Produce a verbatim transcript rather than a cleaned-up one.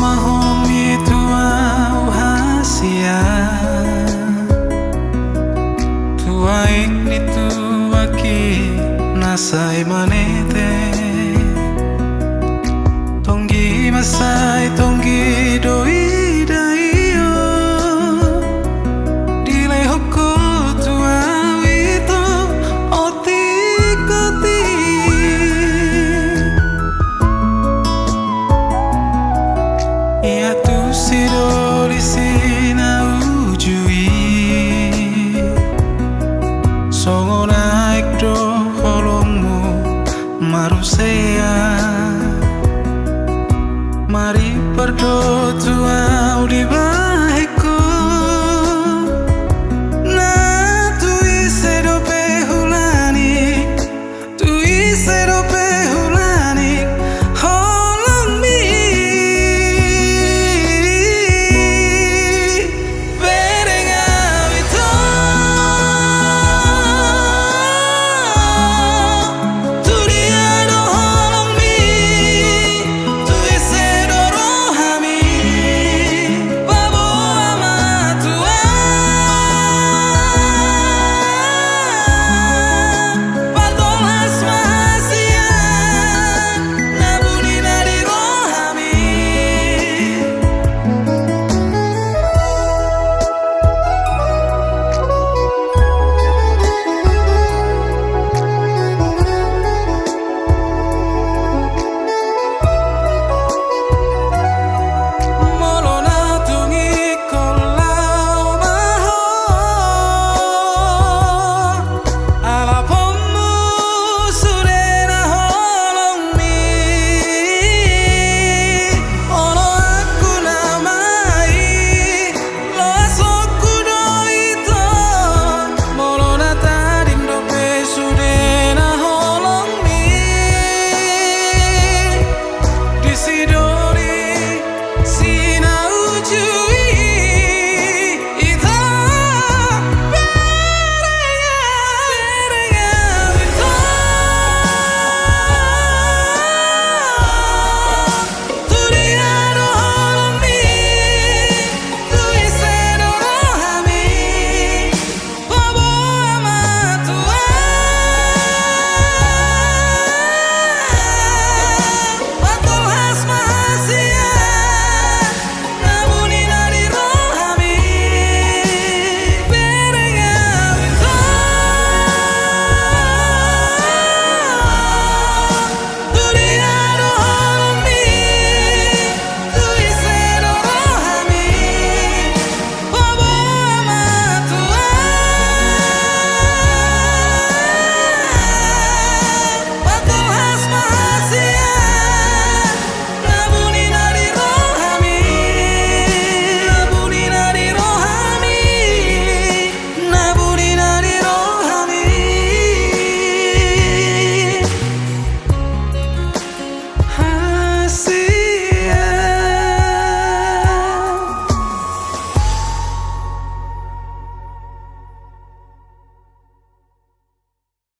Mahomi tu ahu hasian, tu aek ni tuak i na sai manete. Tonggi ma sai, tonggi do i da i on. Dilehon ho tu ahu ito, otik-otik. Ia tusi do disi na uju i. Songon aek do holongmu marusea. Maripar do tu ahu di ba